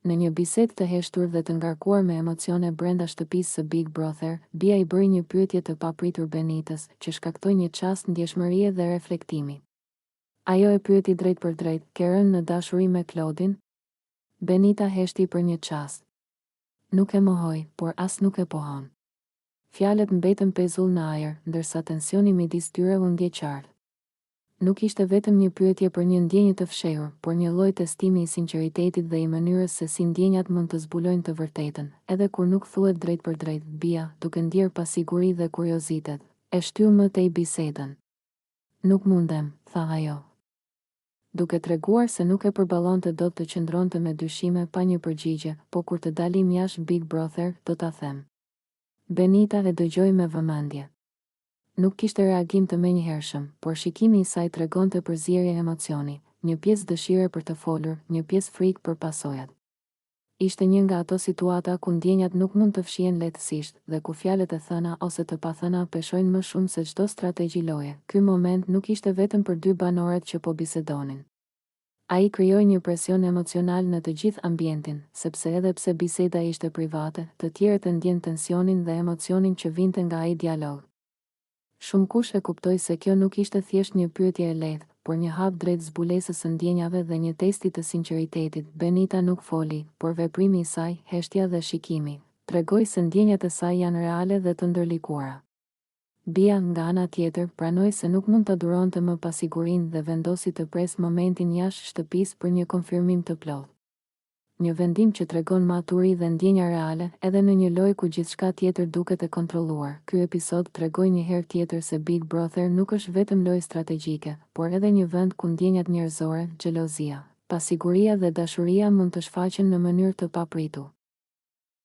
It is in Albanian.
Në një bisedë të heshtur dhe të ngarkuar me emocione brenda shtëpisë së Big Brother, Bia i bëri një pyetje të papritur Benitës, që shkaktoi një çast ndjeshmërie dhe reflektimi. Ajo e pyeti drejtpërdrejt, Ke rënë në dashuri me Klodin? Benita heshti për një çast. Nuk e mohoi, por as nuk e pohon. Fjalët mbetën pezull në ajër, ndërsa tensioni midis tyre u ndje qartë. Nuk ishte vetëm një pyetje për një ndjenjë të fshehur, por një lloj testimi i sinqeritetit dhe i mënyrës se si ndjenjat mund të zbulojnë të vërtetën, edhe kur nuk thuhet drejtpërdrejt. Bia, duke ndjerë pasiguri dhe kuriozitet, e shtyu më tej bisedën. Nuk mundem, tha ajo. Duke treguar se nuk e përballonte dot të qëndronte me dyshime pa një përgjigje, po kur të dalim jashtë Big Brother, do ta them. Benita e dëgjoi me vëmendje. Nuk kishte reagim të menjëhershëm, por shikimi i saj tregonte përzierje emocioni, një pjesë dëshire për të folur, një pjesë frikë për pasojat. Ishte një nga ato situata ku ndjenjat nuk mund të fshihen lehtësisht dhe ku fjalët e thëna ose të pathëna peshojnë më shumë se çdo strategji loje. Ky moment nuk ishte vetëm për dy banoret që po bisedonin. Ai krijoi një presion emocional në të gjithë ambientin, sepse edhe pse biseda ishte private, të tjerët e ndjenë tensionin dhe emocionin që vinte nga ai dialog. Shumëkush e kuptoi se kjo nuk ishte thjesht një pyetje e lehtë, por një hap drejt zbulesës së ndjenjave dhe një testi të sinqeritetit. Benita nuk foli, por veprimi i saj, heshtja dhe shikimi, tregoi se ndjenjat e saj janë reale dhe të ndërlikuara. Bia, nga ana tjetër, pranoi se nuk mund ta duronte më pasigurinë dhe vendosi të presë momentin jashtë shtëpisë për një konfirmim të plotë. Një vendim që tregon maturi dhe ndjenja reale, edhe në një lojë ku gjithçka tjetër duket e kontrolluar. Ky episod tregoi një herë tjetër se Big Brother nuk është vetëm lojë strategjike, por edhe një vend ku ndjenjat njerëzore, xhelozia, pasiguria dhe dashuria mund të shfaqen në mënyrë të papritur.